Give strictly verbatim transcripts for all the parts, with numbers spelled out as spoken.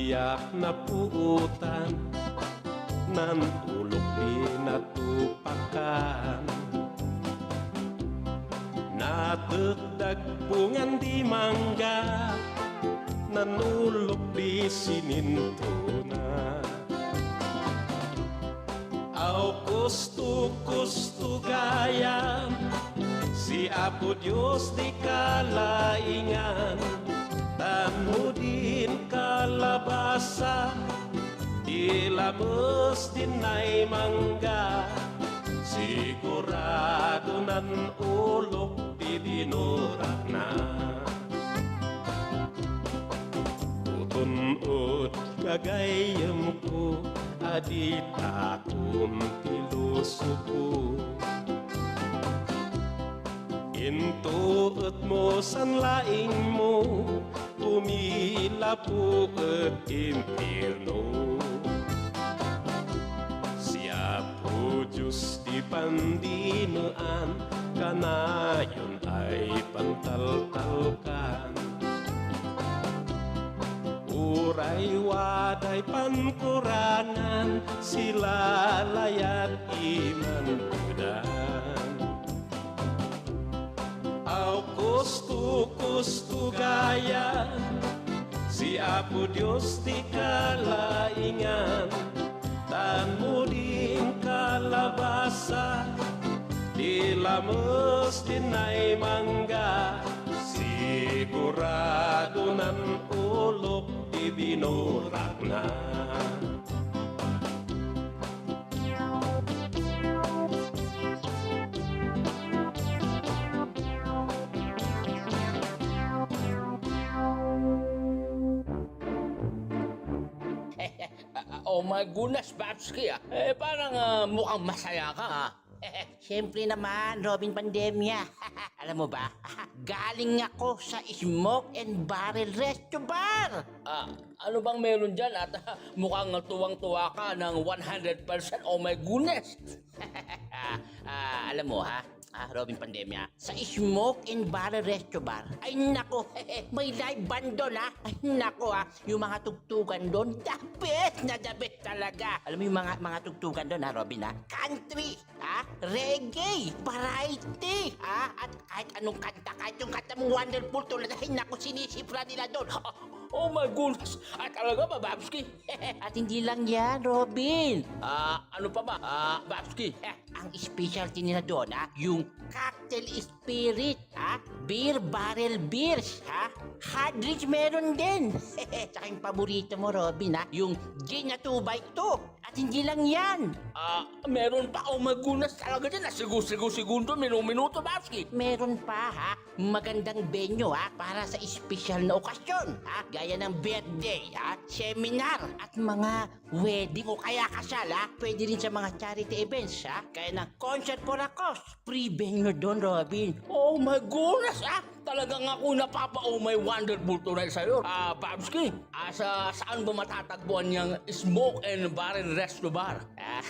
Diak napuotan, nantulok di natupakan. Natekdag bungan di mangga, nanulok di sinintona. Aw kusto, kusto gayam, si Apo Dios di kalaingan, tan mo din kalabasa, di lames din naymangga, sigurado nan ulok ti dinurakna. Uton-ot gagayyemko a di takom ti lusopo. Intoetmo san laingmo, tumilapo et impierno. Siapo Dios ti pandinean, kanayon ay pantaltalkan. Uray waday pankurangan, silalayat imantudan. Aw kusto, kusto gayam, si Apo Dios ti kalaingan, tan mo din kalabasa, di lames din naymangga, sigurado nan ulok ti binurakna. Oh my goodness, Babski, ah. Eh, parang, ah, mukhang masaya ka, ah. Siyempre naman, Robin Pandemia. Alam mo ba, galing ako sa Smoke and Barrel Resto Bar. Ah, ano bang meron dyan? At mukhang tuwang-tuwa ka ng one hundred percent. Oh my goodness. Ah, alam mo ha, ah, Robin Pandemia, sa Smoke and Barrel Resto Bar, ay nako, may live band doon ha. Ay nako ha, yung mga tugtugan doon, the best na the best talaga. Alam mo yung mga, mga tugtugan doon ha, Robin ha? Country, ha? Reggae, variety, ha? At kahit anong kanta, kahit yung kanta mong Wonderful Tonight, ay nako, sinisipra nila doon. Oh, oh my goodness, ah, talaga ba, Babski? At hindi lang yan, Robin. Ah, ano pa ba? Ah, Babski. Ang specialty nila doon, ha? Yung cocktail spirit, ha? Beer barrel beers, ha? Hard Rich meron din. Tsaka yung paborito mo, Robin, ha? Yung gin na two by two. At hindi lang yan. Ah, meron pa. Oh my goodness, talaga dyan. Nasigo-sigo-segundo, minu-minuto, Babski. Meron pa, ha? Magandang venue, ha? Para sa espesyal na okasyon, ha? Gaya ng birthday, ha? Seminar, at mga wedding o kaya kasal, ha? Pwede rin sa mga charity events, ha? Kaya ng Concert for a Cause. Free venue doon, Robin. Oh my goodness, ah! Talagang ako napapa-oh my wonderful tonight sa'yo, ah, Babski. Ah, sa, saan ba matatagpuan yung Smoke and Barrel Resto Bar? Ah,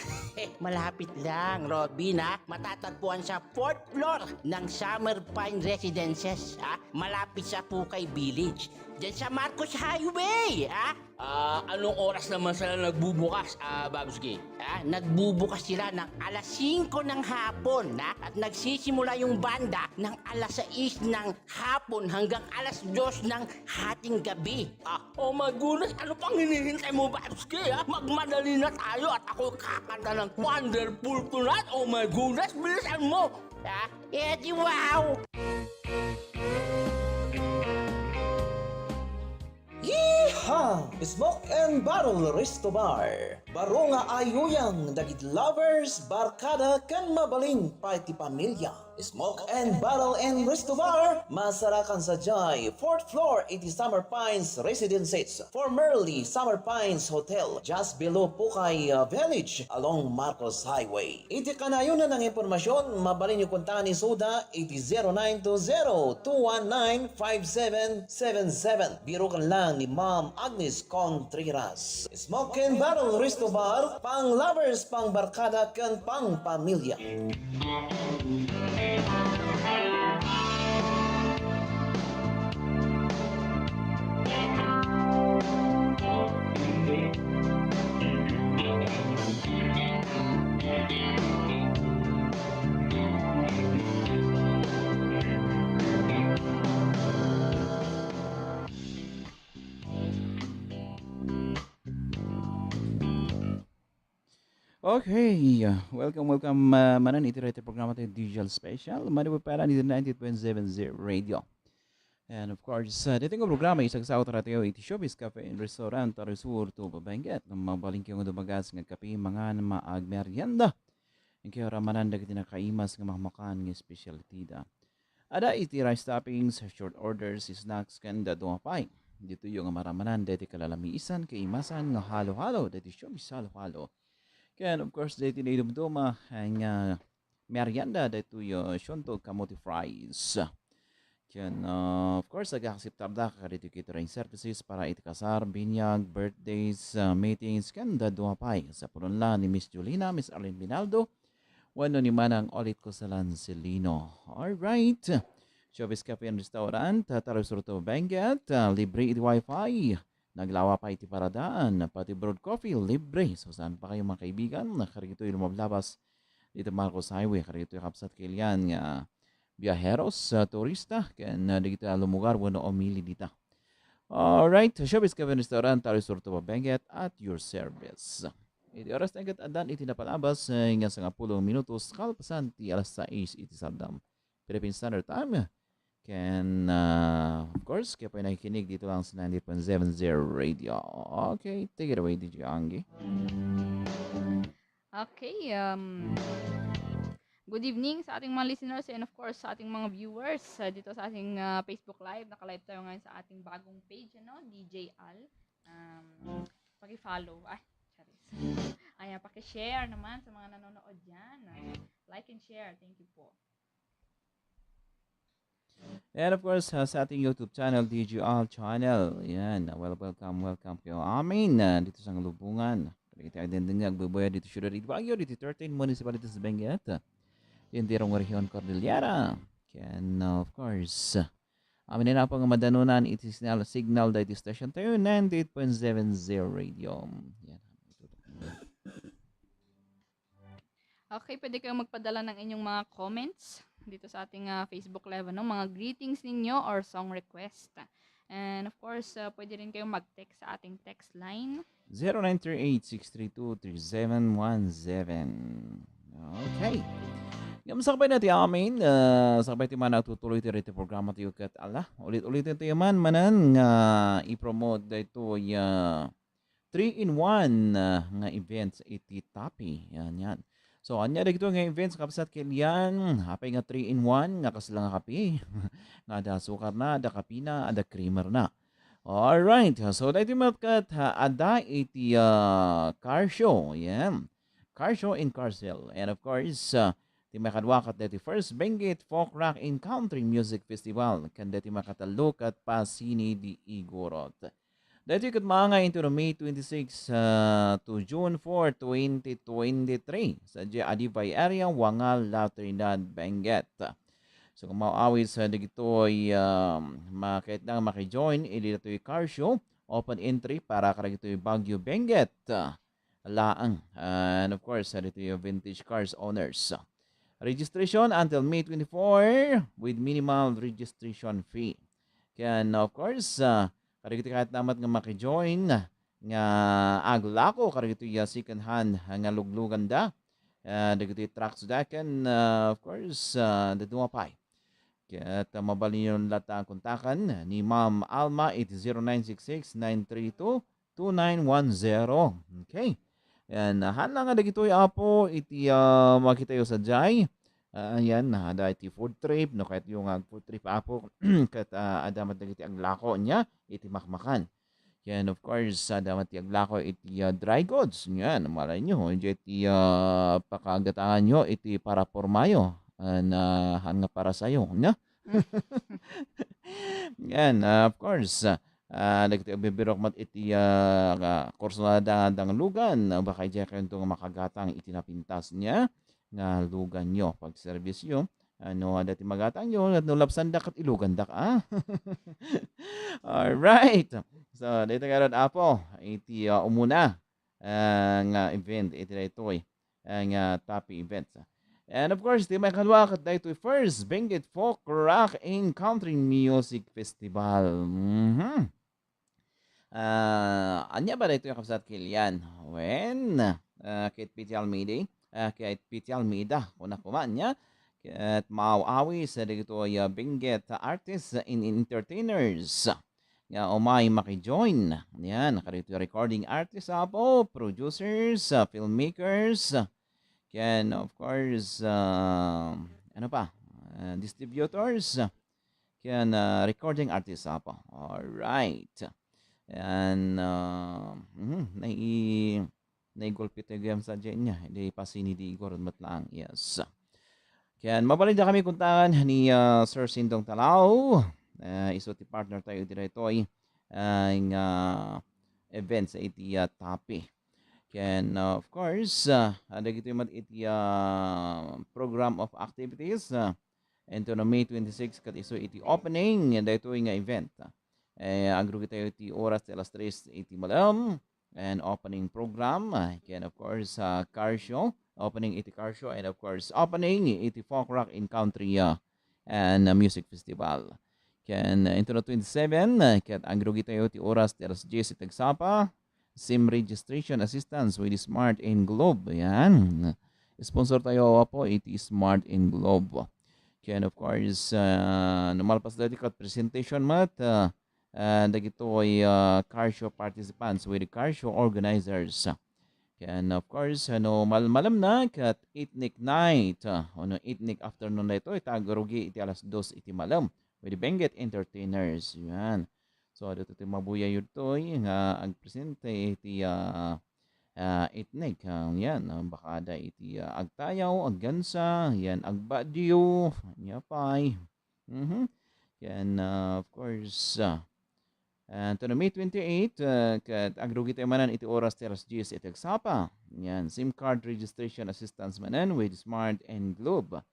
malapit lang, Robin, ha? Matatagpuan sa fourth floor ng Summer Pine Residences, ha? Malapit sa Pukay Village. Diyan sa Marcos Highway, ha? Ah, anong oras naman sila nagbubukas, ah, Babski? Ah, nagbubukas sila ng alas singko ng hapon, ha? At nagsisimula yung banda ng alas sais ng hapon hanggang alas dos ng hating gabi. Ah, oh my goodness, ano pang hinihintay mo, Babski, ha? Magmadali na tayo at ako kakanta ng Wonderful Tonight. Oh my goodness, bilisan mo! Ha? Eh, di wow! Yeehaw! Smoke and Barrel Resto Bar. Baro nga ayuyang dagiti lovers, barkada, ken mabalin pay ti pamilya. Smoke and Barrel and Resto Bar, masarakan sadiay fourth floor iti Summer Pines Residences, formerly Summer Pines Hotel, just below Pukay, uh, Village, along Marcos Highway. Iti kanayon nga impormasyon, mabalinyo kontaen isuda iti zero nine two zero two one nine five seven seven seven. Biruken lang ni Ma'am Agnes Contreras. Smoke and Barrel Resto Bar, pang lovers, pang barkada, ken pang pamilya. Okay, uh, welcome, welcome, uh, manen iti daytoy programa ti Digital Special. Madi pa iti ninety-eight point seven Zero Radio. And of course, uh, daytoy nga programa, isagsaw tayo iti Showbiz Cafe and Restaurant, Tarisur, Tuba Benguet. Mabalin kayo nga dumagas nga kape, mangan, maag, merienda. Inkayo ramanan dagiti nakaimas nga makmakan nga specialty da. Ada iti rice toppings, short orders, snacks, ken dadduma pay. Ditoyo nga maramanan daytoy kalalamisan, kaimasan nga halo-halo, daytoy Showbiz Halo-Halo. Ken, of course, daytoy naidumduma nga merienda, daytoy, uh, siento kamote fries. Ken, uh, of course, agakseptar da kadaytoy catering services para iti kasar, binyag, birthdays, uh, meetings, ken dadduma pay. Sa pudno la ni Miss Julina, Miss Arlene Binaldo, wenno ni Manang Olit Cosalan Celino. Alright. Showbiz Cafe and Restaurant, uh, Tarisur, Tuba Benguet, uh, libre iti wifi. Naglawa pay iti paradaan, pati brewed coffee, libre. So, saan pa kayo, mga kaibigan? Kadagitoy lumablabas dita Marcos Highway, kadagitoy kabsat, kaibigan, nga biaheros, uh, turista, ken, uh, dagitoy a lumugar wenno umili dita. Alright, Showbiz Cafe and Restaurant, Tarisur, Tuba Benguet, at your service. Iti oras na ket addan iti napalabas, eh, nga sangapulo minutos kalpasan ti alas sais iti sardam. Philippine Standard Time. Ken, uh, of course, kayo pay nakikinig dito lang sa ninety-eight point seven Zero Radio. Okay, take it away, D J Anggi. Okay, um, good evening sa ating mga listeners and of course sa ating mga viewers, uh, dito sa ating, uh, Facebook Live. Naka-live tayo ngayon sa ating bagong page, ano, D J Al. Um, paki-follow. Ay, charis. Ayan, paki-share naman sa mga nanonood dyan. Like and share. Thank you po. And of course, uh, sa ating YouTube channel, D G R Channel. Yan, uh, well, welcome, welcome kayo amin, uh, dito sa Lubungan. Kadagiti agdengdeng nga agbubuya dito sa Ciudad de Baguio, dito thirteen municipalities sa Benguet. Dito nga rehiyon, Cordillera. Ken, uh, of course, uh, amin na po nga madanunan iti signal, signal dahil station tayo, ninety-eight point seven Zero Radio. Yan. Okay, pwede kayong magpadala ng inyong mga comments dito sa ating, ah, Facebook Live, ano, mga greetings ninyo or song request. And of course, ah, pwede rin kayong mag-text sa ating text line. Zero nine three eight six three two three seven one seven. Okay. Ngem sakbay na ti amin, ah, sakbay ti man natutuloy ti daytoy programa ti Ukat Ala. Ulit-ulit ti man manen nga i-promote daytoy, ah, three-in-one, ah, nga events iti Tapi. Yan, yan. So, ania dagito nga events, kabsat, kaibigan? Apay nga three-in-one, nga kasla nga kape? Nga ada sukarna, ada kapina, ada creamerna. Alright. So, daytoy met ket, ha, ada iti, ah, car show. Yan. Car show and car sale. And of course, ah, ti makadua ket daytoy First Benguet Folk Rock and Country Music Festival. Ken daytoy makatello ket Pasini di Igorot. Daytoy ket maangay inton May twenty-six, ah, to June four, twenty twenty-three, sadiay Adibay area, Wangal, La Trinidad, Benguet. So, kung maawis, ah, dagitoy, ah, makitna nga makijoin iti daytoy car show, open entry para kadagitoy Baguio, Benguet, ah, laeng. And of course, ah, dagitoy vintage cars owners. Registration until May twenty-four with minimal registration fee. Ken, of course, ah, kadagiti kayatna met nga makijoin nga aglako kadagitoy, ah, second hand nga lugluganda, ah, dagiti trucks da ken, ah, of course, ah, dadduma pay. Ket, ah, mabalinyo latta kontaken ni Ma'am Alma iti zero nine six six nine three two two nine one zero. Okay. Yan, ah, haan lang nga dagitoy, Apo, iti, ah, makitayo sadiay. Ah, yan, ah, ada iti food trip, no, kayatyo nga ag-food trip, Apo, ket, ah, ada met dagiti aglako nia iti makmakan. Yan, of course, ada met ti aglako iti, ah, dry goods. Yan, malayyo, iti, ah, pakaagatanganyo iti para pormayo, ah, na haan nga para sayo, no? Yan, ah, of course, ah, dagiti agbibirok met iti, ah, ka-, kursunada nga lugan, ah, baka idiay kayonto nga makagatang iti napintas nia nga luganyo, pagserbisyo. Ano, adda ti magatangyo, no lapsandak ket ilugandak, ah. Alright. So, daytoy ngarud, Apo, iti, ah, umuna, ah, nga event, iti daytoy, ah, nga Tapi events. And of course, ti maikadua ket daytoy First Benguet Folk Rock and Country Music Festival. Mhm. Ah, ania ba daytoy, kabsat, kaibigan? Wen, ah, ket Piti Almeida, ah, ket Piti Almeida, kuna koma nia, ket maaw-awis dagitoy, ah, Benguet artists and entertainers nga umay maki-join. Yan, kadagitoy recording artists, apo, producers, ah, filmmakers, ken, of course, ah, ano pa, ah, distributors, ken, ah, recording artists, apo. Alright. And, ah, mhm, nai-, naigulpi tayo gayam sa dyan niya. Di pasini di igor met lang. Yes. Ken mabalin da kami kuntangan ni, ah, Sir Sindong Talao. Ah, isu ti partner tayo iti daytoy, ah, nga events iti, ah, Tapi. Ken, ah, of course, ah, dagitoy met iti, ah, program of activities, ah, intono May twenty-six ket isu iti opening daytoy nga event. Eh, agrugi tayo iti oras ti alas tres iti malem, and opening program, ah, ken of course, ah, car show, opening iti car show, and of course, opening iti folk rock and country, ah, and, ah, music festival. Ken, ah, intono twenty-seven, ah, ket agrugi tayo ti oras ti alas dies iti agsapa, sim registration assistance with Smart and Globe. Yan. Sponsor tayo, apo, iti Smart and Globe. Ken, of course, ah, no malpas daytoy ket presentation met, ah, ah, dagitoy, ah, car show participants with the car show organizers. Ken, of course, ah, no mal-, malemna ket ethnic night, ah, o no ethnic afternoon daytoy, ta agrugi iti alas dos iti malem with the Benguet entertainers. Yan. So, daytoy ti mabuyayo ditoy nga agpresente iti, ah, ah, ethnic, ah, yan, ah, bakada iti, ah, agtayaw, aggansa, yan, agbadiw, ania pay. Mhm. Yan, ah, of course, ah, and to May twenty-eight, ah, ket agrugi tayo manen iti oras ti alas dies iti agsapa. Yan, sim card registration assistance manen with Smart and Globe.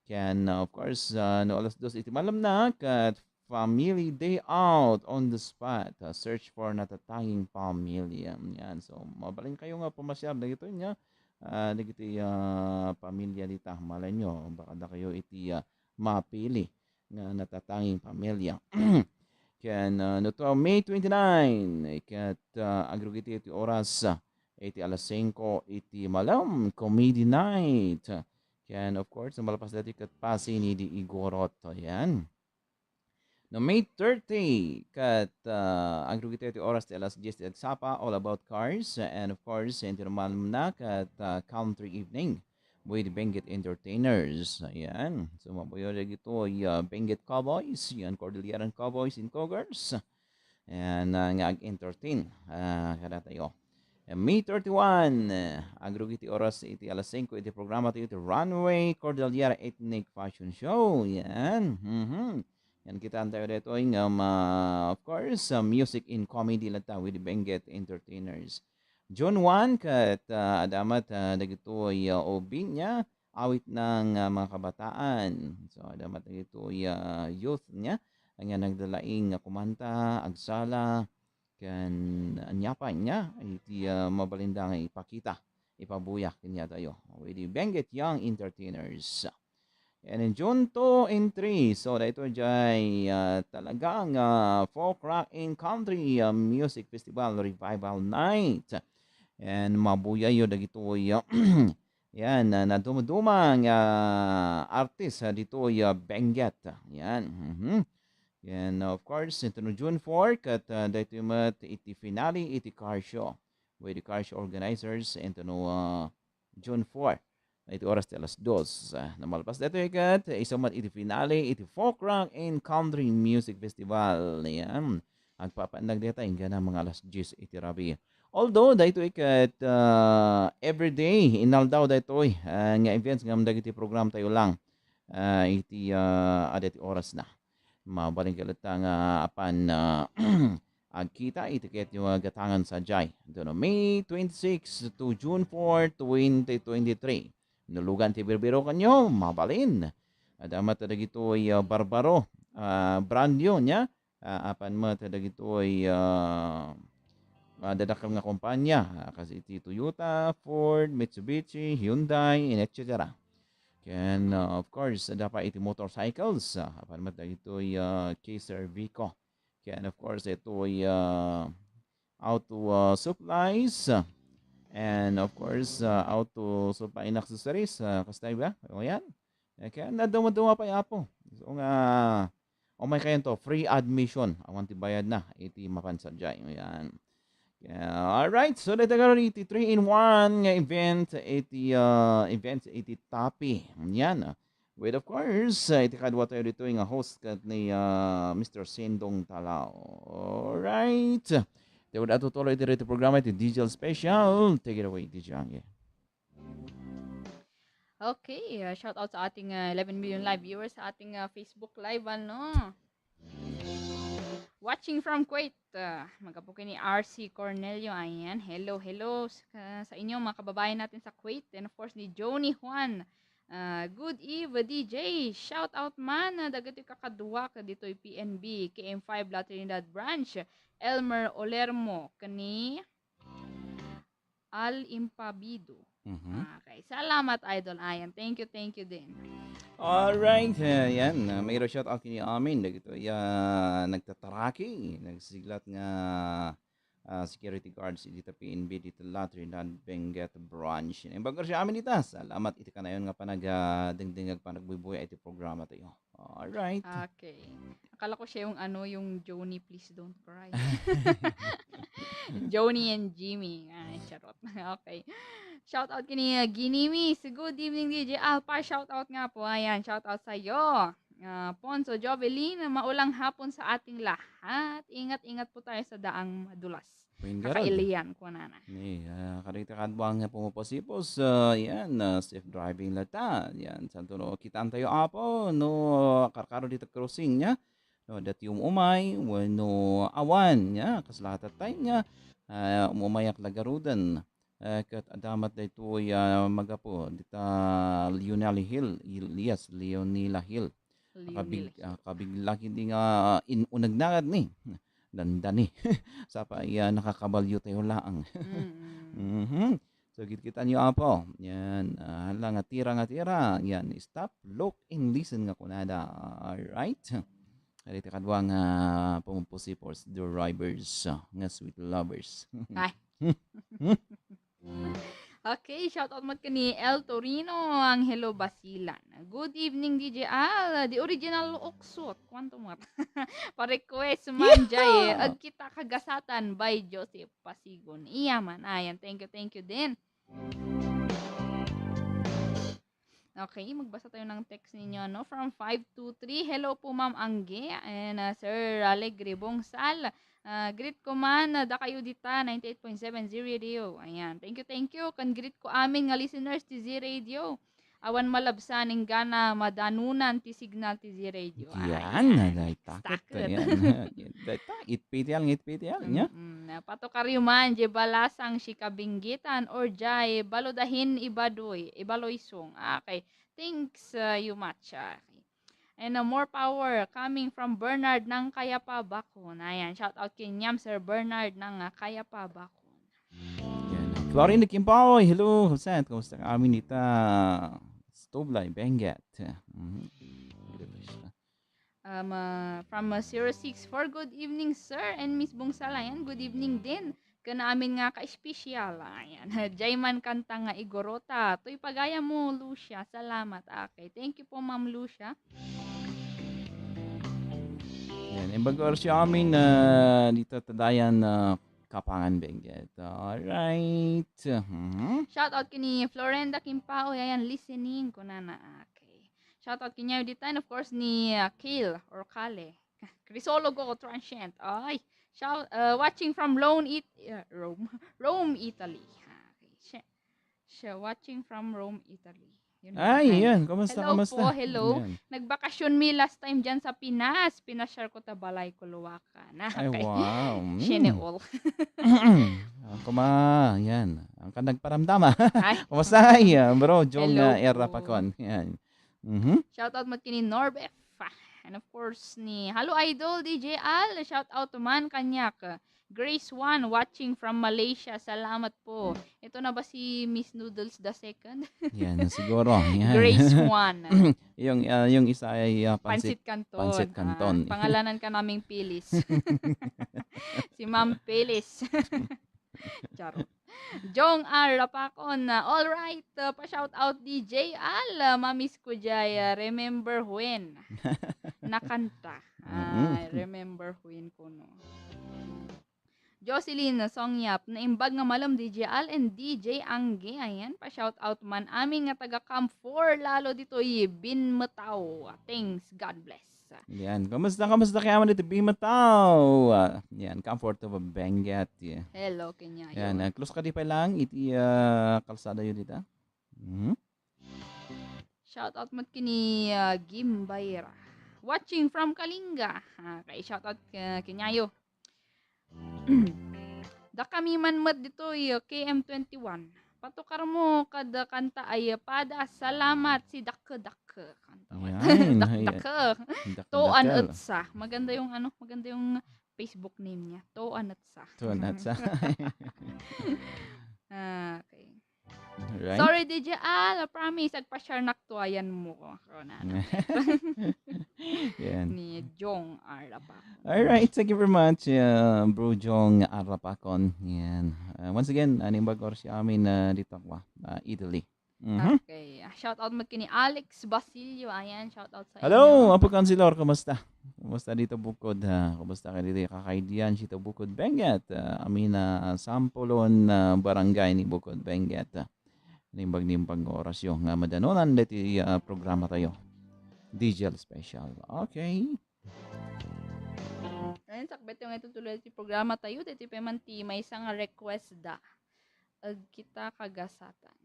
Ken, ah, of course, ah, no alas dos iti malemna, ket family day out on the spot. Ah, search for natatanging pamilya. Yan. So, mabalin kayo nga pamasyar dagitoy nga, ah, dagiti, ah, pamilya dita. Malay nyo, baka da kayo iti, ah, mapili nga natatanging pamilya. Ken, ah, no to May twenty-nine, ket, ah, agrugi ti oras, ah, iti alas singko iti malem, comedy night. Ken, of course, no malpas daytoy ket pasini di igurot. Ayan. No May thirty, ket, ah, agrugi tayo ti oras ti alas dies ti agsapa, all about cars, and of course, inti malemna ket, ah, country evening with Benguet Entertainers. Ayan. So, mabuyaw dagitoy, ah, Benguet Cowboys, yan, Cordilleran Cowboys and Cougars. Ayan, ah, nga ag-entertain, ah, kadatayo. Eh, May thirty-one, eh, agrugi ti oras iti alas singko iti programa tayo iti Runway Cordillera Ethnic Fashion Show. Yan. Mhm. Yan, kitaan tayo daytoy nga ma-, of course, ah, music and comedy latta with Benguet Entertainers. June one, ket, ah, adda met, ah, dagitoy, ah, O B nia, awit ng, ah, mga kabataan. So, adda met dagitoy, ah, youth nia, nga nagdalaing nga kumanta, agsala, ken ania pay nia, iti, ah, mabalinda nga ipakita, ipabuya kaniatayo. With the Benguet Young Entertainers. And in June two and three, so daytoy jay, ah, talagang, ah, folk rock and country, ah, music festival revival night. And mabuyayo dagitoy, ah, yan, ah, nadumduma nga artist, ah, ditoy, ah, Benguet. Yan. Mhm. And of course, intono June four, ket, ah, daytoy met iti finale iti car show with the car show organizers, intono, ah, June four. Iti oras ti alas dos. Ah, no malpas daytoy ket, isu met iti finale iti Folk Rock and Country Music Festival. Yan. Agpapaannag dayta inggana mga alas dies iti rabii. Although, daytoy ket, ah, everyday, inaldaw daytoy, ah, nga events ngem dagiti program tayo lang, ah, iti, ah, adda ti oras na. Mabalin ka latta nga apan, ah, agkita iti ket yung, ah, gatangan sadiay. Ito, no, May twenty-six to June four, twenty twenty-three. No lugan ti birbiro kanyo, mabalin. Adda met dagitoy, ah, Barbaro, ah, brand new nia. Ah, apan met dagitoy, ah, ah, dadakkel nga kompanya, ah, kas iti Toyota, Ford, Mitsubishi, Hyundai, and et cetera. Ken, ah, of course, adda pay iti motorcycles, ah, apan met dagitoy, ah, Caser Vico. Ken, of course, itoy, ah, auto, ah, supplies, ah, And of course, uh, out to Sulpain Accessories, uh, kasta ba? O yan. Eh, kaya naduma-duma pa, Apo. So nga, o may kayan to, free admission. Awan ti bayad na. Iti mapan sadiay. O yan. Yeah, all right. So, let's go iti three-in-one nga event, iti, uh, events, iti Tapi. Yan. With, of course, uh, iti kadua tayo ditoy nga host ket ni, uh, Mister Sendong Talao. All right. Tayo da tutuloy iti ditoy programa iti D J Special. Take it away, D J Angge. Okay, uh, shout out sa ating, uh, eleven million live viewers sa ating, uh, Facebook Live, ano? Watching from Kuwait. Uh, magapu ni R C Cornelio. Ayan. Hello, hello sa, sa inyo, mga kababayan natin sa Kuwait. And of course, ni Joni Juan. Uh, good eve, D J. Shout out man, uh, dagitoy kakaduak ditoy P N B, K M five La Trinidad Branch. Elmer Olermo, kani Al Impabido. Mhm. Okay. Salamat, Idol Ayan. Thank you, thank you din. All right. Uh, yan. Uh, mayroon shout out kini amin. Dagito, ya, nagtataraki. Nagsiglat nga, ah, security guards dita P N B dita La Trinidad Benguet Branch. Imbag siya amin dita. Salamat iti kanayon nga panag, ah, dingdingag panagbubuya iti programa tayo. All right. Okay. Akala ko siya yung ano, yung Joni, please don't cry. Joni and Jimmy. Ay, charot. Okay. Shout out kini, uh, Ginimis. Good evening, D J Alpha. Shout out nga po. Ayan, shout out sa iyo. Ah, Ponso, Jovelyn, maulang hapon sa ating lahat. Ingat-ingat po tayo sa daang madulas. Pwede rin. Kakailian ko, nana. Ni, ah, karita kadwa nga pumupusipos, ah, yan, ah, safe driving latta. Yan, santo no, kitaan tayo, Apo, no, karkaro dita crossing niya. No, dati umumay, wenno awan, ya, kas lahat tayo nga, ah, umumayak lagaruden. Eh, ket adamat daytoy, ah, magapu, dita Leonela Hill, Hil-, yes, Leonela Hill. Leonela Kabig-, Hill. Ah, kabigla ket di nga in-, unagnagan ni. Dandani. Sapa iya nakakabalyo tayo laang. Mm-mm. Mhm. So, kitkitaenyo, Apo. Yan. Ah, hala nga tira, nga tira. Yan. Stop, look, and listen nga kunada. All right. Kadi ti kadwa nga pumupusipos, drivers, ah, nga sweet lovers. Ay. Okay, shout out met ken ni El Torino, Angelo Basilan. Good evening, D J Al. The original Oksot. Kuanto met? Pa-request man, Jay. Agkita kagasatan by Joseph Pasigon. Iya man. Ayan, thank you, thank you din. Okay, magbasa tayo ng text ninyo, no? From five two three, "Hello po, Ma'am Angge and, ah, Sir Alegre Bongsal. Ah, greet ko man, ah, dakayo dita, ninety-eight point seven Z Radio." Ayan. Thank you, thank you. Ken greet ko amin nga listeners ti Z Radio. Awan malabsan, inggana madanunan ti signal ti Z Radio. Yan, ayan. Dayta ket, ayan. Dayta, it P T L, it P T L, nya? Mm-mm. Patukaryo man, jay balasang si Kabinggitan, or jay baludahin ibadoy, ibaloy song. Okay. Thanks, uh, you much. Okay. And, uh, more power coming from Bernard ng Kayapa, Bakun. Ayan, shout out kaniam, Sir Bernard ng, uh, Kayapa, Bakun. Yan. Florin de Kimpaoy, hello, Jose, kumusta ka amin dita? Stoblay, Benguet. Mhm. Um, uh, from, uh, zero six four, "Good evening, sir and Miss Bongsal." Ayan, good evening din. Ken amin nga ka-espesyal. Ayan. Jay man kanta nga igurota. Toy pagayam mo, Lucia. Salamat. Okay. Thank you po, Ma'am Lucia. Yan. Imbag oras yung amin, ah, dito tadayan, ah, Kapangan, Benguet. Alright. Mhm. Shout out kini Florenda Kimpao. Ayan, listening ko na na. Okay. Shout out kaniayo dita, and of course, ni, ah, Kale or Kale. Crisologo Transient. Ay, shout, uh, watching from Rome, It-, uh, Rome, Rome, Italy. Okay. Siya, siya watching from Rome, Italy. Yun lang. Ay, yan. Kumusta, hello kumusta? Po, hello. Yan. Nagbakasyon mi last time dyan sa Pinas. Pinasyar ko ta balay ko, Luwakan. Ay, okay. Wow. Mm. Siya ni all. Ang kuma, yan. Ang ka nagparamdama. Ay. Kumusta, ay, ah, bro? Jong, hello ah, Era po. Pakon. Yan. Mhm. Shout out mo kini Norbef. And of course, ni Hello Idol, D J Al. Shout out man kanyak. Grace Juan, watching from Malaysia. Salamat po. Ito na ba si Miss Noodles the second? Yan, siguro. Yan. Grace Juan. Yung, ah, yung isa ay, ah, Pancit, Pancit Canton. Pancit Canton. Ah, pangalanan ka naming Pilis. Si Ma'am Pilis. Charot. Jong R. Rapacon, ah, all right, ah, pa-shout out D J Al, ah, mamiss ko jay, ah, Remember When. Nakanta. Mm-mm. Ah, Remember When kuno. Jocelyn Songyap, naimbag nga malem D J Al and D J Angge. Ayan, pa-shout out man amin nga taga Camp four, lalo ditoy Binmetaw. Thanks, God bless. Yan. Kamusta, kamusta kaya man dito, Bimataw? Ah, yan, comfort of a Benguet. Yeah. Hello, Kenya. Yan, ah, close ka di pa lang, iti, ah, kalsada yun dito. Mhm. Shout out mo kini, ah, Gim Bayra. Watching from Kalinga. Ah, kay shout out ka, Kenyayo. Dakami man met ditoy, K M twenty-one. Patukar mo kada kanta ay pada salamat si Dakke Dakke. Kanta mo. Yan, Dak ay, Dakke. Dak-, Toan Dakkel. Etsa. Maganda yung ano, maganda yung Facebook name niya. Toan Etsa. Toan Etsa. Ah, okay. Right? Sorry, D J Al. I promise, agpa-share nak to. Ayan mo ko. Corona na. Yan. Ni Jong R. Rapacon. All right. Thank you very much, uh, Bro Jong R. Rapacon. Yan. Uh, once again, animbag oras amin na dito ako, ah, Italy. Mhm. Okay. Ah, shout out mo kini Alex Basilio. Ayan, shout out sa Hello, inyo. Apo Kansilor, kumusta? Kumusta dito bukod, ha? Kumusta ka dito, kakaidian, dito bukod, Benguet? Ah, amin na Sampolon, ah, barangay ni Bukod, Benguet. Ah, nimbag-nimbag nga oras yo nga madanonan deti, ah, programa tayo. D J L Special. Okay. Ayun, sakbet yung itutuloy ti programa tayo. Dito pa man ti maysa nga request da. Agkita kagasatan.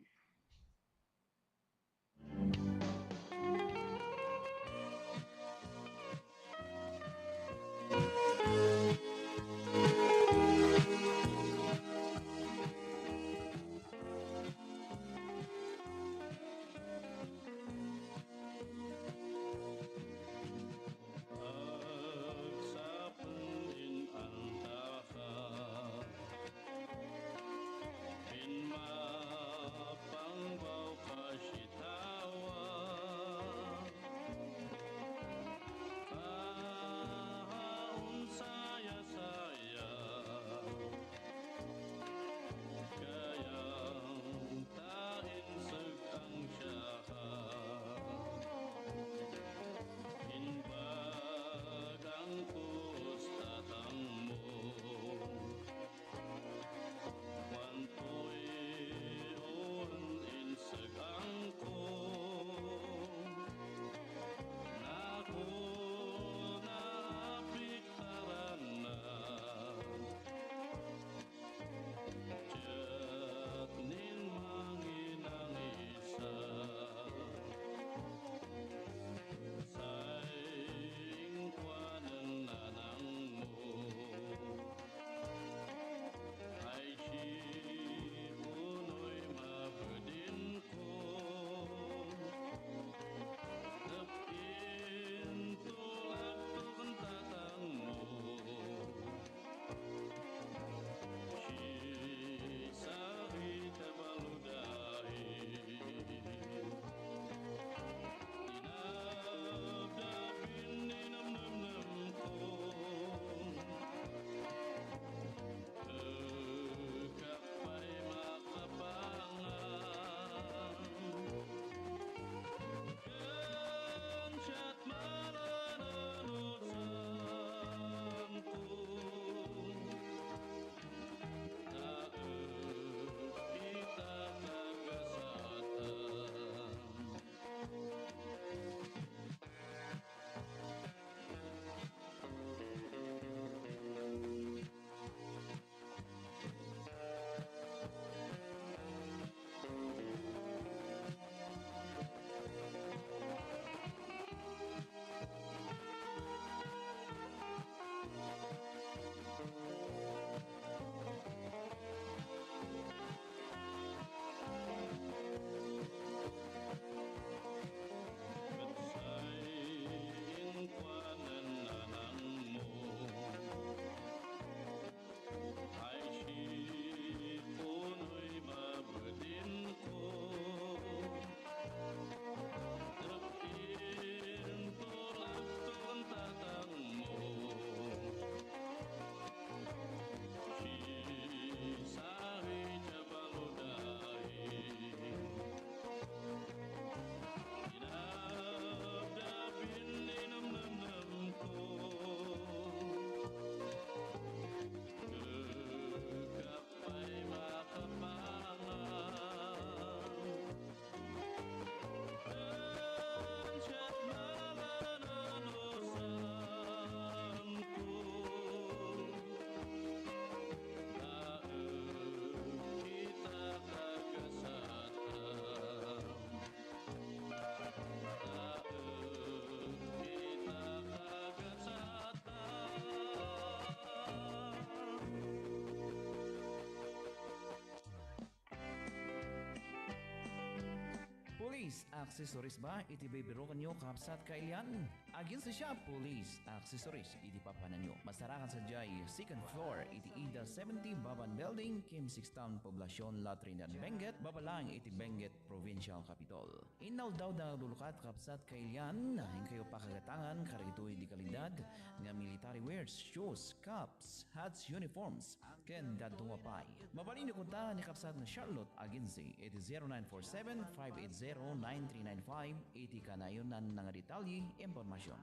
Police accessories ba iti bibirukanyo, kabsat, kailian? Aginsa siya, Police accessories iti papananyo. Masarakan sadiay second floor iti Ida seventy Baban Building, Kim Six Town, Poblacion, La Trinidad, Benguet, baba lang iti Benguet Provincial Capitol. Inaldaw da lulukat, kabsat, kailian, inkayo pakagatangan kadagitoy di kalidad nga military wears, shoes, caps, hats, uniforms, ken dadduma pay. Mabalinyo konta ni kabsat nga Charlotte Agency iti zero nine four seven, five eight zero, nine three nine five iti kanayon-na nga detalye, impormasyon.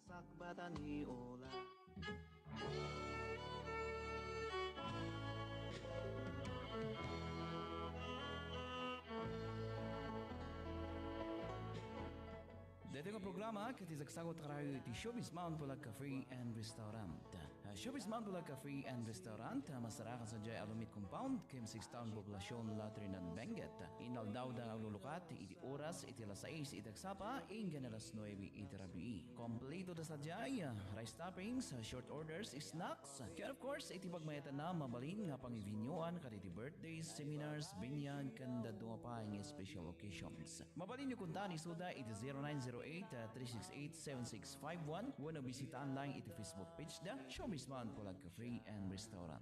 Sakbatan ni Ola. Daytoy nga programa ket isagsagut kanayo iti Showbiz Mount Pulag Cafe and Restaurant. Ah, Showbiz Mount Pulag Cafe and Restaurant, ah, masarakan sadiay Alumit Compound, Kim Six Town, Poblacion, La Trinidad, Benguet. Inaldaw da aglulukat iti oras iti alas sais iti agsapa, inggana alas nuebe iti rabii. Kompleto da sadiay, ah, rice toppings, ah, short orders, snacks, ken of course, iti pagmayatanna, mabalin nga pangivinyoan kadagiti birthdays, seminars, binyag, ken dadduma pay nga special occasions. Mabalinyo konta ni Suda iti zero nine zero eight, ah, three six eight, seven six five one, wenno bisitaan lang iti Facebook page da, Showbiz Mount Pulag Cafe and Restaurant.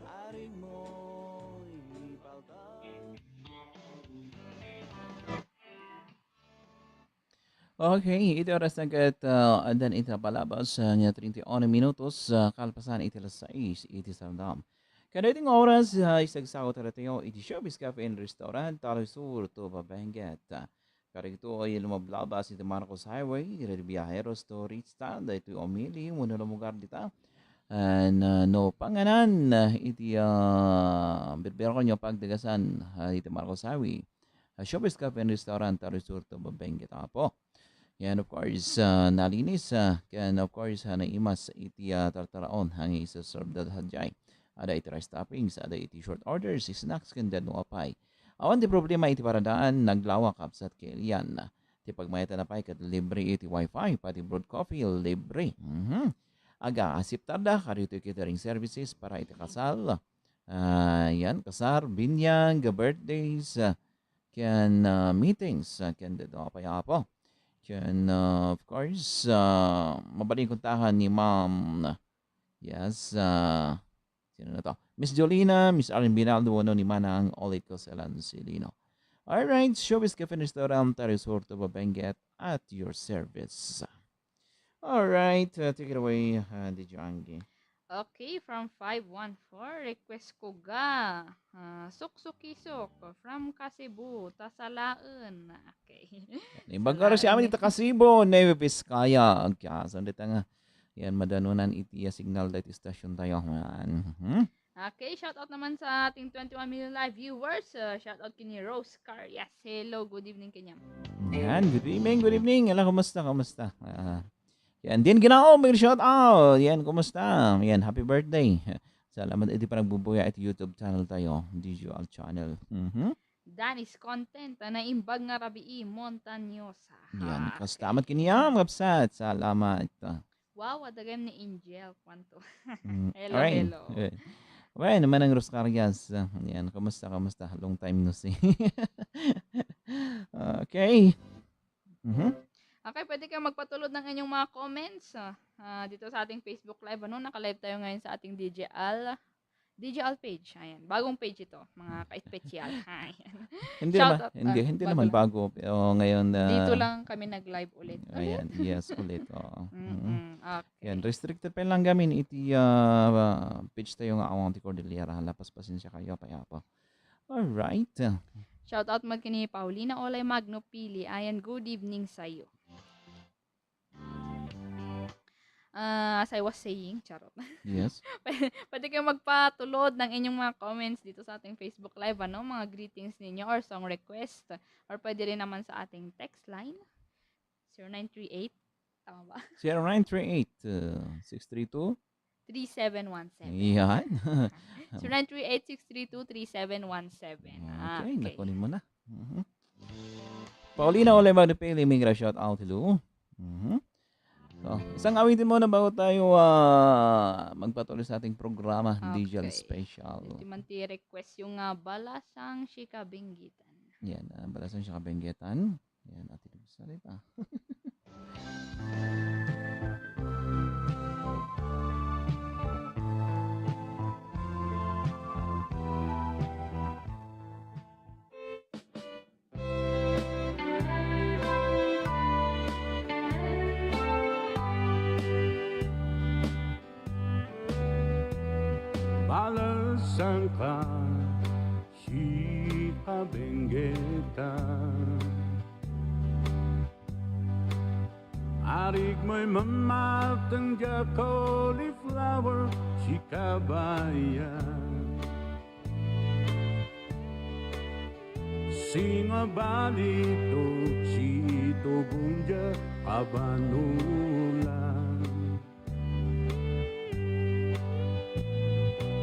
Aring mo ipalta. Okay, iti oras na ket, ah, addan iti napalabas, ah, nga treinta y uno minutos, ah, kalpasan iti alas sais iti sardam. Kadagiti nga oras, ah, isagsagut tayo iti Showbiz Cafe and Restaurant, Taloy Sur, Tuba, Benguet. Kadagitoy lumablabas iti Marcos Highway, iti biaheros to Ritz ta, daytoy umili, wenno lumugar dita. And, ah, no panganan, ah, iti, ah, birbirokon nga pagdagasan, ah, iti Marcos Highway. Ah, Showbiz Cafe and Restaurant, Taloy Sur, Tuba, Benguet, Apo. Yan, of course, ah, nalinis, ah, ken, of course, ah, naimas iti, ah, tartaraon, nga iserserve da sadiay. Ada iti rice toppings, ada iti short orders, snacks, ken dadduma pay. Awan ti problema iti paradaan, naglawa, kabsat, kailian. Ti pagmayatan pay ket libre iti wifi, pati brewed coffee, libre. Mhm. Aga-asiptar da, kadagitoy catering services para iti kasal. Ah, yan, kasar, binyag, birthdays, ah, ken, ah, meetings, ah, ken dadduma pay, Apo. Ken, ah, of course, ah, mabalin kontahan ni Ma'am, yes, ah, sino na to? Miss Jolina, Miss Arlene Binaldo, wenno ni Manang Olit Coselan Silino. Alright, Showbiz Cafe and Restaurant, Taloy Sur, Tuba, Benguet, at your service. Alright, uh, take it away, uh, D J Angie. Okay, from five one four, request ko ga, ah, Suksukisuk from Kasibu, ta salaen. Okay. Imbag nga si amin ita Kasibu, Nueva Vizcaya. Agkasan dita nga. Yan, madanunan iti, ah, signal daytoy station tayo. Yan. Mhm. Okay, shout out naman sa ating twenty-one million live viewers. Uh, shout out kini Rose Carias. Hello, good evening kaniam. Yan, good evening, good evening. Ala, kumusta, kumusta? Ah, yan, din Ginao, may shout out. Yan, kumusta? Yan, happy birthday. Salamat iti panagbubuya iti YouTube channel tayo, D J L channel. Mhm. Danny's Content, ah, naimbag nga rabii, Montañosa. Yan, ah, okay. Salamat kaniam, kabsat. Salamat. Wow, adda gayam ni Angel, kuanto. Mm, hello, alright. Hello. Eh, well, Manang Rose Carias, ah, yan, kumusta, kumusta? Long time no see. Okay. Mhm. Okay, pwede kayong magpatulod ng inyong mga comments, ah, ah, dito sa ating Facebook Live. Ano, naka-live tayo ngayon sa ating D J L, D J L page. Ayan, bagong page ito, mga ka-espesyal. Ayan. Hindi naman, shout out, hindi, ah, hindi naman bago. Pero ngayon, ah, dito lang kami nag-live ulit. Ayan, yes, ulit, oo. Mm-mm, okay. Yan, restricted pa lang kami iti, ah, page tayo nga Awang ti Cordillera. Lapas, pasensya kayo, payapa. Alright. Shout out man kini Paulina Olay Magno Pili. Ayan, good evening sa'yo. Ah, as I was saying, charot. Yes. Pwede, pwede kayong magpatulod ng inyong mga comments dito sa ating Facebook Live, ano? Mga greetings ninyo or song request. Or pwede rin naman sa ating text line, zero nine three eight. Tama ba? Zero nine three eight, uh, six three two. Three seven one seven. Yan. Zero nine three eight six three two three seven one seven. Okay, okay. Nakunin mo na. Mhm. Paulina Olay Magno Pili, may shout out, hello. Mhm. So, isang awitin muna bago tayo, ah, magpatuloy sa ating programa, D J Okay. Special. Iti man ti request yung, ah, Balasang Sika Benggetan. Yan, ah, Balasang Sika Benggetan. Yan, Ate Luz, sali pa. Balasangka, Sika Benggetan. Arigmoy mamateng dia cauliflower, sika bayan. Singa balitok, situbong dia kabanulan.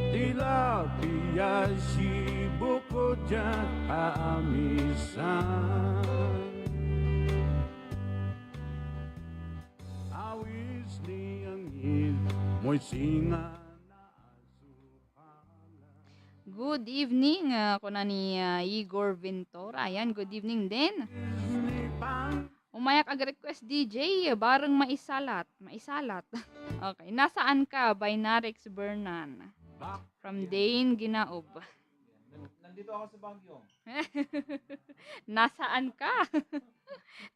Tilapia, sibuko dia kaamisan. Awis ni angin, moy singa na azukalan. Good evening, ah, kuna ni, ah, Igor Ventura. Ayan, good evening din. Umayak ag-request, D J, bareng maisalat. Maisalat. Okay. Nasaan ka by Narix Bernan. From Dane Ginaob. Nan-, nandito ako sa Baguio. Nasaan ka?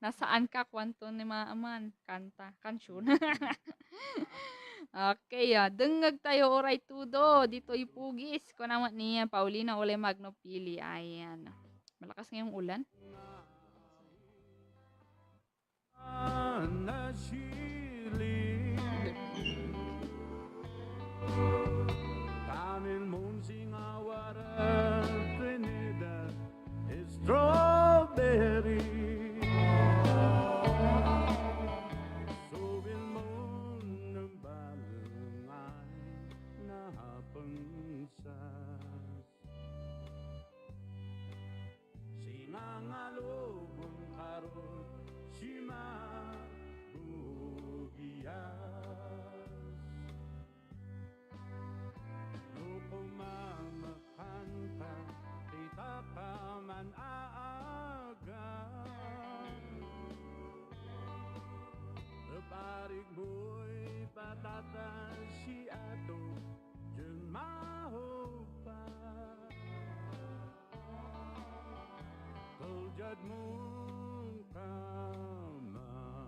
Nasaan ka? Kuanto ni Maaman. Kanta. Kansyun. Okay, ah. Dengngeg tayo, oray tudo. Ditoy Pugis. Kuna met ni Paulina Ole Magno Pili. Ayan. Malakas ngayong ulan. Nasili. Kanin monsing awara Trinidad strawberry. Subil mo ng balangay na hapang sa Sinangalubon karot, simabugias. No kumamakan ka, kita ka man aaga. Parig mo'y patatas si ato, Diyan mahupa. Tuljad mong kamamatengan.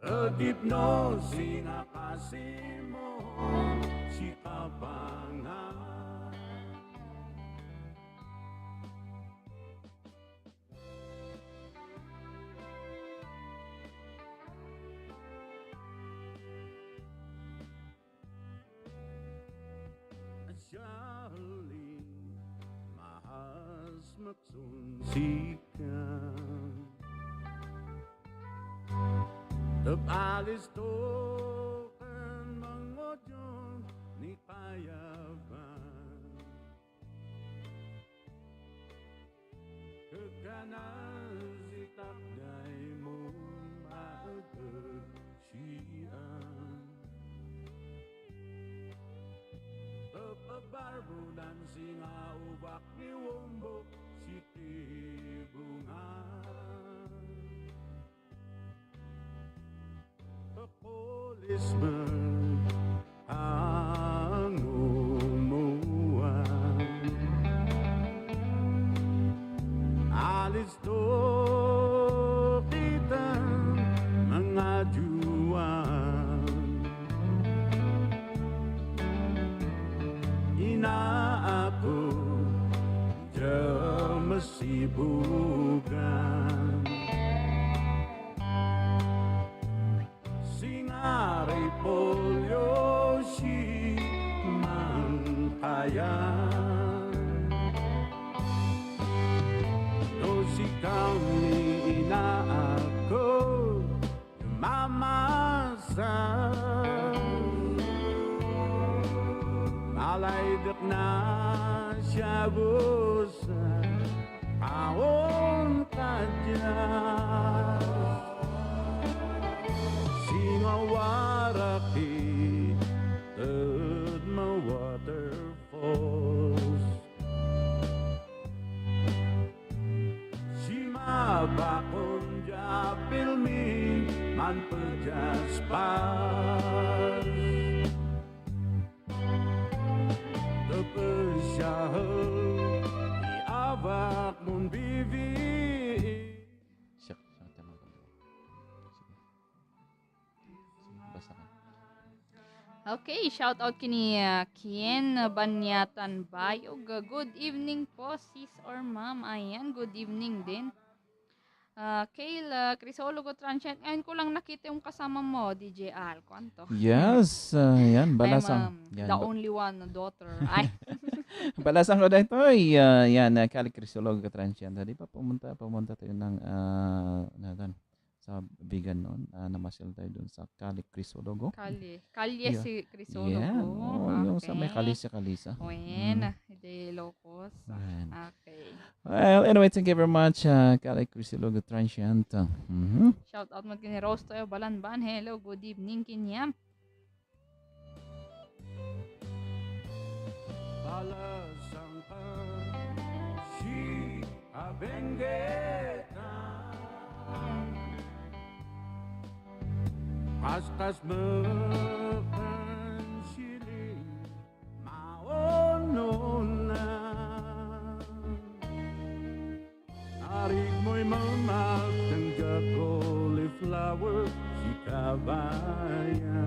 Agipno sinakasimo, sikapangan. Charlie, mahas maksonsika. Tep alisto ken mangodyo ni payaban. Kagana si takday mo maagsian. Papabarbudan si nga ubak ni Wombo si Tibungan. Policeman ang umuan. Alisto kita, mga juwan. Inaako, Jamasibugan. Singaripolyo si Mangkayan. No si kami inaako, Mamasa. Malaydek na siya busa. Awan kadiak, singawarak ited ma waterfalls. Simabakon dia pilmi manped dia spas. Tepesiahen ti abak mon bibi. Siak, siak, tama ka. Sige. Sige, basa ka. Okay, shout out kini, ah, Kien Banyatan Bayog. Good evening po, sis or ma'am. Ayan, good evening din. Ah, Kale, ah, Crisologo Transient. Ngayon ko lang nakita yung kasama mo, D J Al. Kuwan to? Yes, ah, yan, balasang. I'm, um, yan, the ba- only one daughter. Ay. Balasang ko daytoy, ah, yan, ah, Kale Crisologo Transient. Di ba pumunta, pumunta tayo ng, ah, natan, sa Vigan noon? Ah, namasyal tayo dun sa Kale Crisologo. Kale. Kalye Yeah. si Crisologo. Yeah, oo, yung sa may Okay. Kalye si Kalisa. Wen, Mm. de Locos. Ayan. Okay. Well, anyway, thank you very much, uh, Kale Crisologo Transient. Mhm. Shout out mo kini Rose Toyo Balanban. Hello, good evening, kaniam. Balasang ka, si Abenggetan. Kaskas mekan siling maunona. Arik moy mamagteng dia cauliflower si kabayan.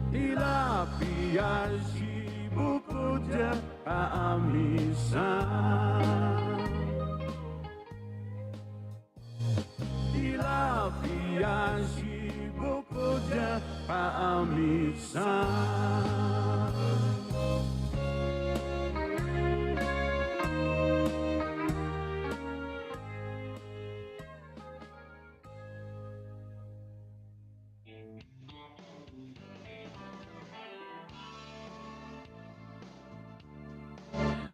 Tilapia si buko dia kaamisan. Tilapia si buko dia paamisan.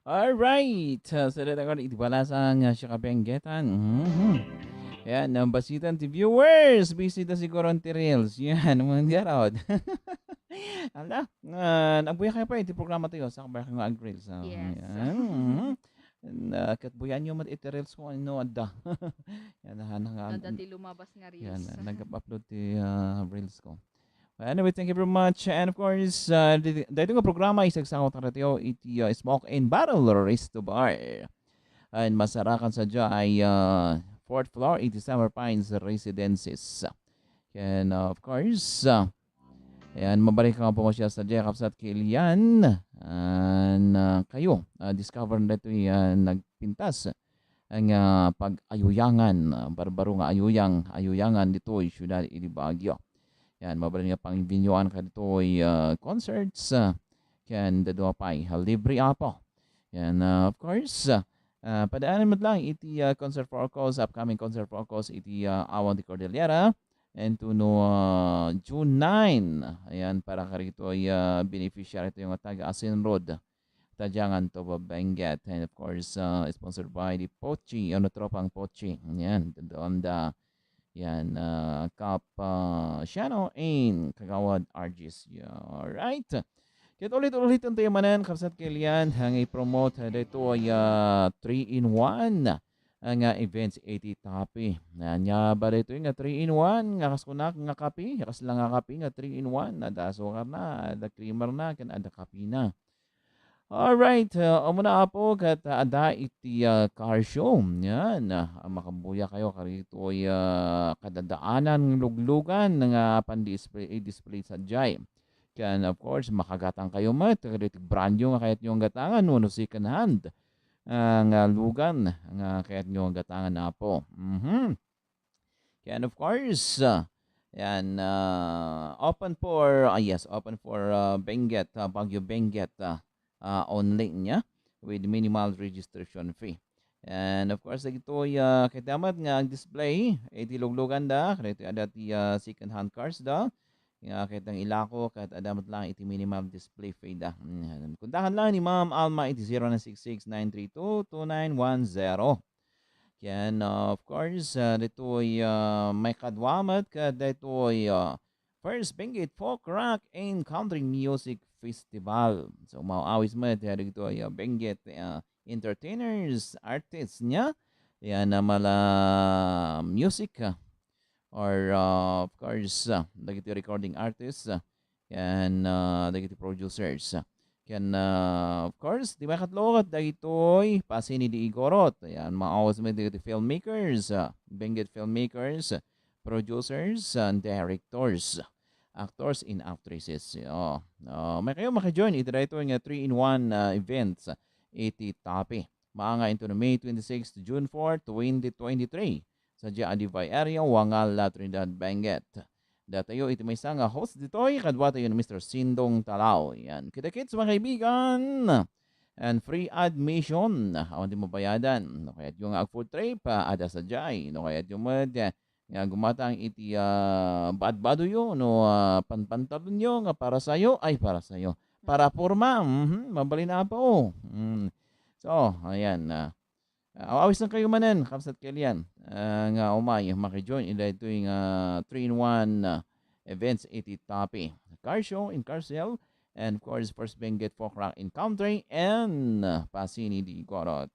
Alright. Uh, so, that ako, iti balasang, uh, siak Abenggetan. Mhm. Yan, ang basitan ti viewers. Busy da siguro ti reels. Yan, mga garod. Ala, uh, nagbuya kayo pa iti programa tayo. Sa kabay nga ag-reels. Uh, Yes. Yan. Mhm. Na, ket buyaen yo met iti reels ko, ano, adda. Yan, hana nga, Adda ti lumabas nga reels. Yan, nag-upload ti, uh, reels ko. Well, anyway, thank you very much. And of course, uh, di-, daytoy nga programa, isagsawa tayo iti, uh, Smoke and Barrel Resto Bar. And masarakan sa dya ay, uh, fourth floor, iti Summer Pines Residences. And, uh, of course, uh, ayan, mabalin nga po siya sa dya, kapsat Kilian. And, uh, kayo, uh, discover na ito, uh, nagpintas nga pag-ayuyangan, ah, barbaro nga ayuyang, ayuyangan ditoy siudad iti Baguio. Yan, mabalin nga pangbinyuan ka ditoy, ah, concerts, ah, ken dadduma pay, ah, libre apo. Yan, ah, of course, ah, ah, padaanen met lang iti, ah, concert forecast, upcoming concert forecast iti, ah, Awang ti Cordillera. And to no, ah, June nine, ayan, para karitoy, ah, beneficiary tayo nga taga Asin Road. Tajangan to Benguet. And of course, uh, sponsored by the Pochi, ano, Tropang Pochi. Yan, doon da, yan, uh, Kap, uh, Shano and Kagawad Argis. Yeah, alright. Ket ulit-ulit tayo manen, kapsat Kilian, ang i-promote, uh, dito ay, uh, three in one, uh, nga events iti Tapi. Ania ba dito nga three in one, nga kas kunak nga kape, kas lang nga kape, nga three in one, ada sukar na, ada creamer na, ken ada kape na. Alright, uh, umuna, Apo, ket, uh, adda iti, uh, car show. Yan, uh, makabuya kayo karitoy, uh, kadadaanan luglugan nga pan-display, i-display sadiay. Ken, of course, makagatang kayo met, kadagiti brand new nga kayatyo nga gatangan, wenno second hand, uh, nga lugan nga kayatyo nga gatangan, Apo. Mhm. And of course, uh, yan, uh, open for, ah, yes, open for, uh, Benguet, uh, Baguio Benguet, uh, uh, only niya with minimal registration fee. And of course, dagitoy, uh, kayat met nga ag-display, iti luglugan da, kadagitoy adda ti, uh, second hand cars da, Nga ket ang ilako ket adda met lang iti minimal display fee da. Mm, kundakan lang ni Ma'am Alma iti zero nine six six nine three two two nine one zero. Ken, uh, of course, uh, ditoy, uh, maikadua met ket daytoy, uh, First Benguet Folk Rock and Country Music Festival. So, maawis met, uh, dagitoy, uh, Benguet, uh, entertainers, artists niya. Yan, uh, mala music, uh, or, uh, of course, uh, dagiti recording artists, uh, ken, uh, dagiti producers. Ken, uh, of course, ti makatlo ket dagitoy Pasini di Igorot. Yan, maawis met dagiti filmmakers, uh, Benguet filmmakers, producers, and directors, actors and actresses. Oh, uh, maikayo makajoin iti daytoy nga three-in-one, uh, events iti Tapi. Maanga inton May twenty-six to June four, twenty twenty-three. Sadiay Adibay area, Wangalla, Trinidad, Benguet. Datayo iti maysa nga host ditoy, kaduatayo ni Mister Sindong Talao. Yan. Kita-kits, mga kaibigan. And free admission. Awan ti mabayadan. No kayatyo nga ag-food trip, ah, adda sadiay. No kayatyo met, eh, nga gumatang iti, ah, badbadoyo, no, ah, panpantalonyo nga para sayo, ay, para sayo. Para porma, mhm, mabalin apo. Mm. So, ayan, ah, ah, awisenkayo manen, Kamsat Kelian, ah, nga umay, makijoin ida itoy nga three-in-one, ah, events iti Tapi. Car show in Carcel, and of course, First Benguet Folk Rock in Country, and, ah, Pasini di Gorot.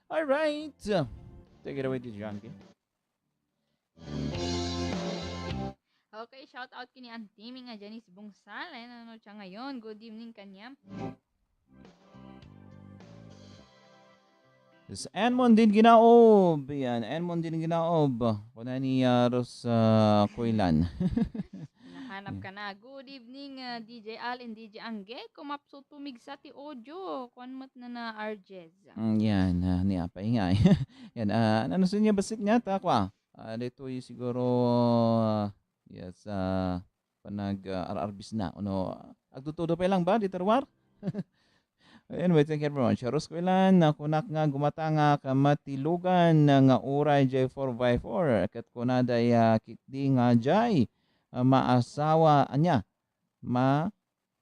All right. Take it away, D J Janky. Okay, shout out kini Auntie Ming a Janice Bungsal. Ayan, ano siya ngayon? Good evening kaniam. Yes, Anmon din ginaob. Yan, Anmon din ginaob. Kuna ni, ah, Ros, ah, Kuilan. Nahanap ka na. Good evening, ah, D J Al and D J Angge. Kumapsut pumigsa ti audio. Kuan met na na, Arjez. Mm, yan, ah, ni apay nga, eh. Yan, ah, ano sa inyo, basit nga, ta, kwa? Ah, ditoy siguro, ah, yes, ah, panag, ah, ar-arbis na, ano, agtutudo pa lang ba, di tarwar? Anyway, thank you very much. Rose Kuilan, ah, kunak nga gumatangak, ah, matilugan, ah, nga uray jay four by four. Ket kunada, ah, kitdi nga jay, ah, maasawa, ania, ma-,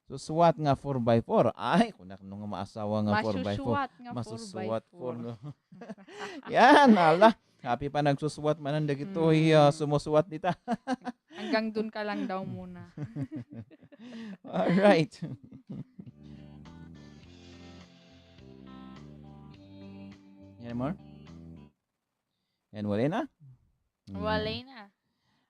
susuat nga four by four. Ay, kunak no nga maasawa nga four by four. Masusuat nga four by four. Masusuat four nga. Yan, ala. Happy pa nagsusuat manen dagitoy, ah, sumusuat dita. Hanggang dun ka lang daw muna. All right. Any more? Yan, wala na? Hmm. Wala na.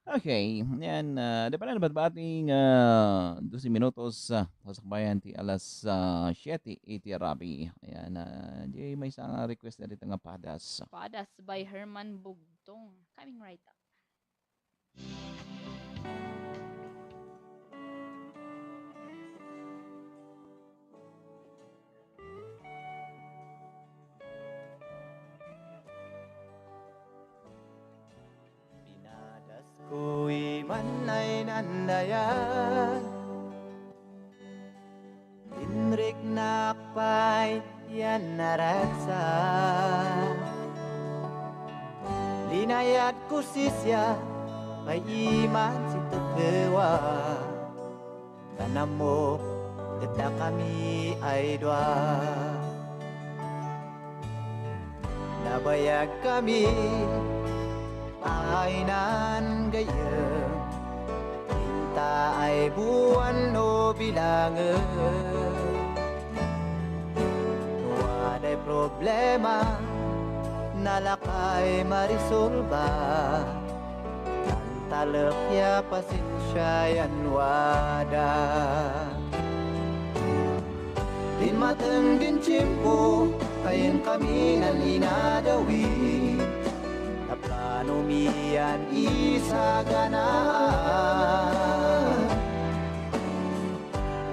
Okay, yan, ah, di pala nabati-bati nga, ah, dose minutos, ah, sasakbayan ti alas, ah, siete iti rabii. Ayan, ah, di maysa nga request na dito nga Padas. Padas by Herman Bugtong. Coming right up. Pinadasko iman ay nandayan. Inriknak pay yan naragsak. Linayadko sisya pay iman si Tekewa. Kanamo, ket dakami ay dua. Nabayag kami, aynan gayyem, inta ay buwan no bilangen. No aday problema, nalakay marisolba. Talek ya pasensia yan wada. Din mateng din tiempo, kayen kami nan inadawi. Taplano mi yan isaganaan.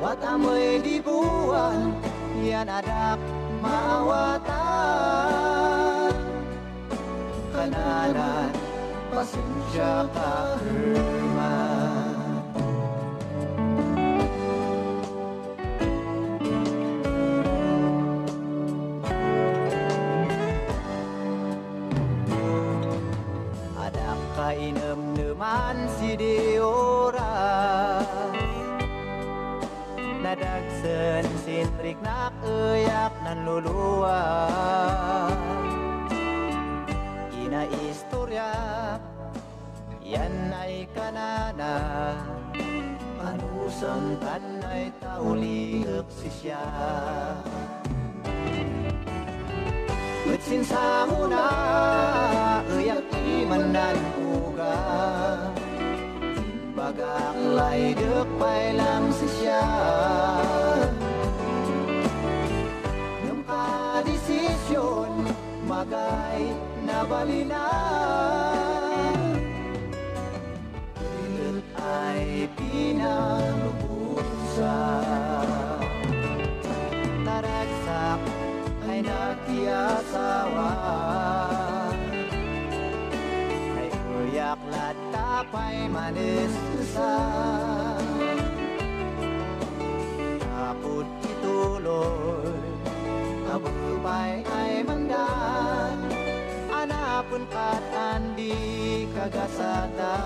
Wata may di buwan, yan adak maawatan. Kananan, pasensia ka, Herman. Adak ka Nainemneman sidi oras, nadagsen sinriknak, eyak nanluluas. Inaistoryak yan ay kanana, anusem tan ay tauliek sisya. Ket sinsangona, eyak ti mannanpuga. Imbagak laydek pay lang sisya. Ngem kadesision, magay nabalina. Ket ay pinalubosan. Naragsak ay nagtiasawa. Ay uyak latta pay manesnesan. Apo ti tuloy, apo pay ay mangdan. Anapen kat andi kagasata.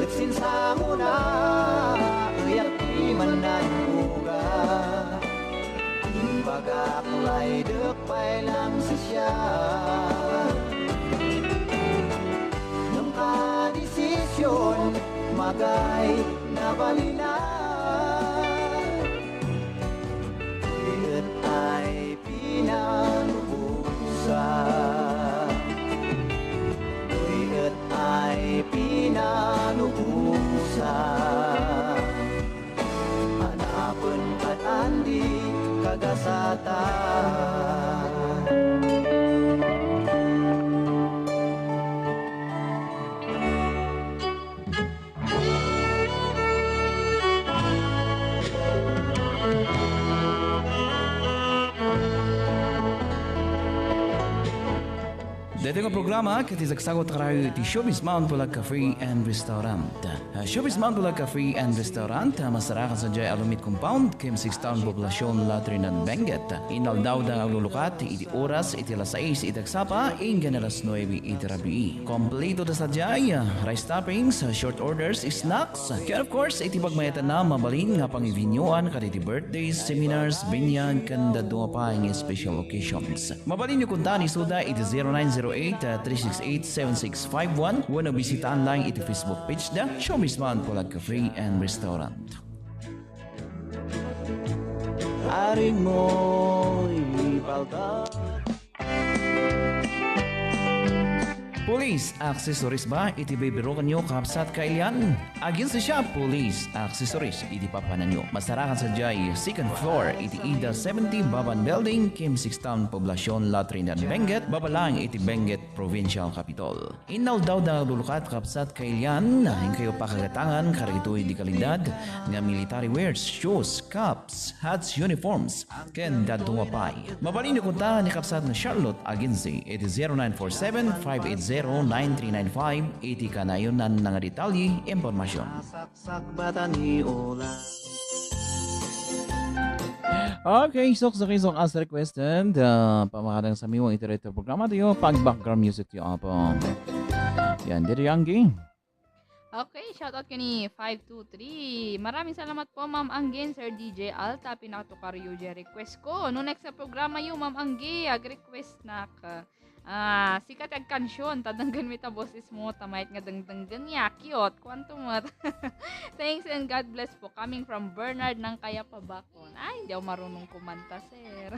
Ket sinsangona, eyak ti mannanpuga. Imbagak laydek pay lang sisya. Ngem kadesision, magay nabalina. Ket ay pinalubosan. Daytoy ket ay pinalubosan. Anapen kat andi kagasatan. Daytoy nga programa ket isagsagut karayo iti Showbiz Mount Pulag Cafe and Restaurant. Ah, Showbiz Mount Pulag Cafe and Restaurant, ah, masarakan sadiay Alumiit Compound, Kim Six Town, Poblacion, La Trinidad, Benguet. Inaldaw da nga aglulukat iti oras iti alas sais iti agsapa, inggan alas nuebe iti rabii. Kompleto da sadiay, ah, rice toppings, ah, short orders, snacks, ken of course, iti pagmayatanna, mabalin nga pangivinyoan kadagiti birthdays, seminars, binyag, ken dadduma pay nga special occasions. Mabalinyo kunta nga isuda iti zero nine zero eight, three six eight, seven six five one wenno bisitaan lang iti Facebook page da, Showbiz Mount Pulag Cafe and Restaurant. Aring moy balda. Police accessories ba iti bibirukanyo, kabsat, kailian? Aginsa siya, Police accessories iti papananyo. Masarakan sadiay second floor iti Ida seventy Baban Building, Kim Six Town, Poblacion, La Trinidad, Benguet, baba lang iti Benguet Provincial Capitol. Inaldaw da nga aglulukat, kabsat, kailian, inkayo pakagatangan kadagitoy di kalidad nga military wears, shoes, caps, hats, uniforms, ken dadduma pay. Mabalinyo kunta ni kabsat nga Charlotte Agency iti zero nine four seven, five eight zero, nine three nine five iti kanayonan nga detalye, impormasyon. Sagbatan ni Ola. Okay, isuksuki, isuk as requested. Ah, pamakadang sa miwang iti retro programa tayo, pag background music tayo, apo. Yan, diri, Anggi. Okay, shoutout kini five two three. Maraming salamat po, Ma'am Anggi and Sir D J Alta. Pinakatukaryo di request ko. No next nga programa yo, Ma'am Anggi, ag-request nak. Ah, sika ti agkansion, ta denggenmi ta boses mo, ta mayat nga dengdenggen ya, cute, kuanto met. Thanks and God bless po. Coming from Bernard ng Kayapabakon. Ay, hindi ako marunong kumanta, sir.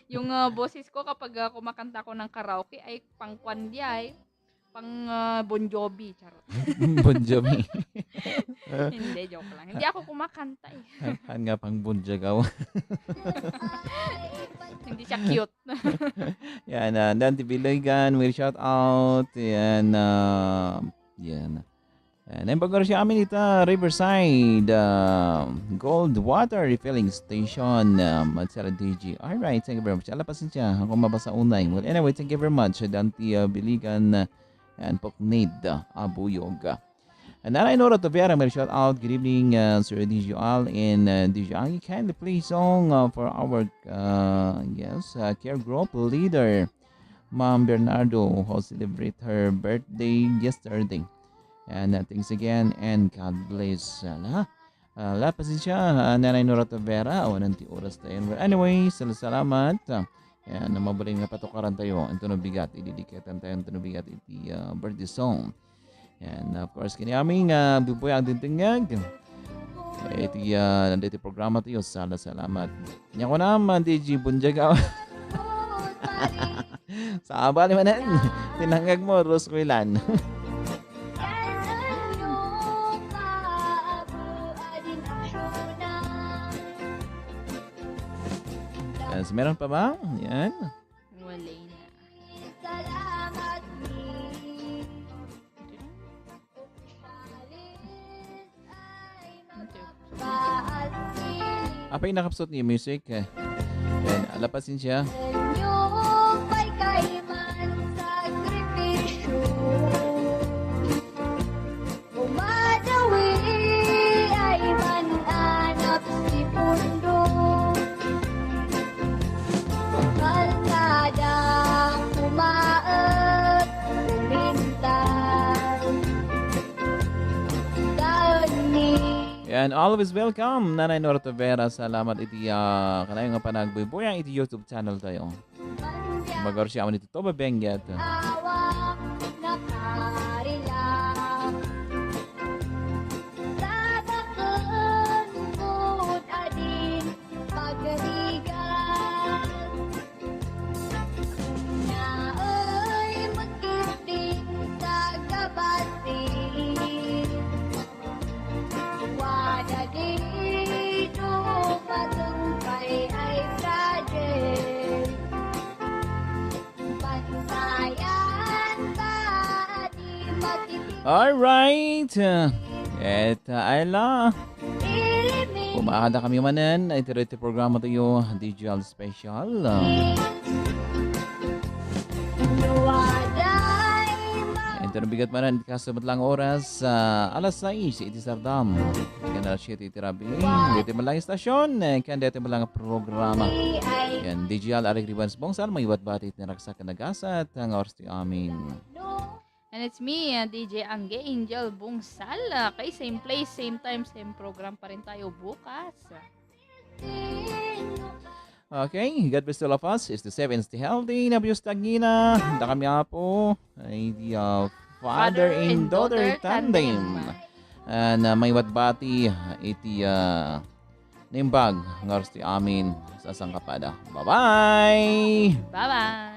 Yung, ah, boses ko kapag, ah, kumakanta ako ng karaoke, ay pangkwan di ay, pang, ah, Bon Jovi, charot. Bon Jovi. Hindi, joke lang. Hindi ako kumakanta eh. Han, han nga pang Bon Jovi. Hindi siya cute. Yan, ah, Dante Biloigan, will shout out. Yan, ah, Yan. And then, pag-oras amin ita, Riverside, uh, Gold Water Refilling Station, uh, Matsara D G. All right, thank you very much. Ala, pasensya, ako mabasa unay. Well, anyway, thank you very much, Dante, uh, Biligan, uh, and Poknid, uh, Abuyog. And then I know that the very shout out, good evening, uh, Sir D J Al and, uh, D J Angie. Kindly play song, uh, for our, uh, yes, uh, care group leader, Ma'am Bernardo, who celebrate her birthday yesterday. And, uh, thanks again and God bless. Uh, la, uh, la, pasensya, uh, Nanay Nora Tavera, awan ti oras tayo. Well, anyway, sal-, salamat. Uh, yan, mabalin nga patukaran tayo. Ang tunog bigat, ididiketan tayo ang tunog bigat iti, uh, birthday song. And of course, kini aming, uh, bubuya ang dintengag. Eh, iti, uh, nandito programa tayo. Sala, salamat. Nya ko naman, D J Bunjaga. Sa abali manen, tinangag mo, Rose Quilan. Yes, meron pa ba? Yan. Wala na. Apay nakapsot ni music, eh. Yan, ala, pasensya. Umadawi ay mananap ti pundo. Kalkada kumaet, kumintas. Daun ni Yan, always welcome, Nanay Nora Tavera. Salamat iti, ah, kanayon nga panagbuybuyang iti YouTube channel tayo. Magarsiaman iti Toba Benguet. Awa nakarila. Sabaken pud adin pagrigat. Naay makitdin sa gabasi. Wada dito matungpay ay project. Bantayan ta di matipid. Alright. Et, uh, Ayla. Ilimit. Pumaada kami manen. Iti, iti programa tayo, Digital Special. Uh, Ito na bigat manen, kaso met lang oras, ah, alas sais iti sardam. Ken alas siete iti rabii. Ditoy met lang istasyon, eh, ken ditoy met lang programa. Ken D J Al Arik Ribans Bongsal, mayat bati iti naragsak ken nagasat nga oras ti amin. And it's me, uh, D J Angge Angel Bongsal. Uh, kay same place, same time, same program pa rin tayo bukas. Okay, God bless all of us. Stay safe and stay healthy. Nabius tagina. Da kami apo. Ay, di, uh, father and daughter tandem. And, uh, mayat bati iti, uh, naimbag nga oras ti amin sa sangkapada. Bye-bye! Bye-bye!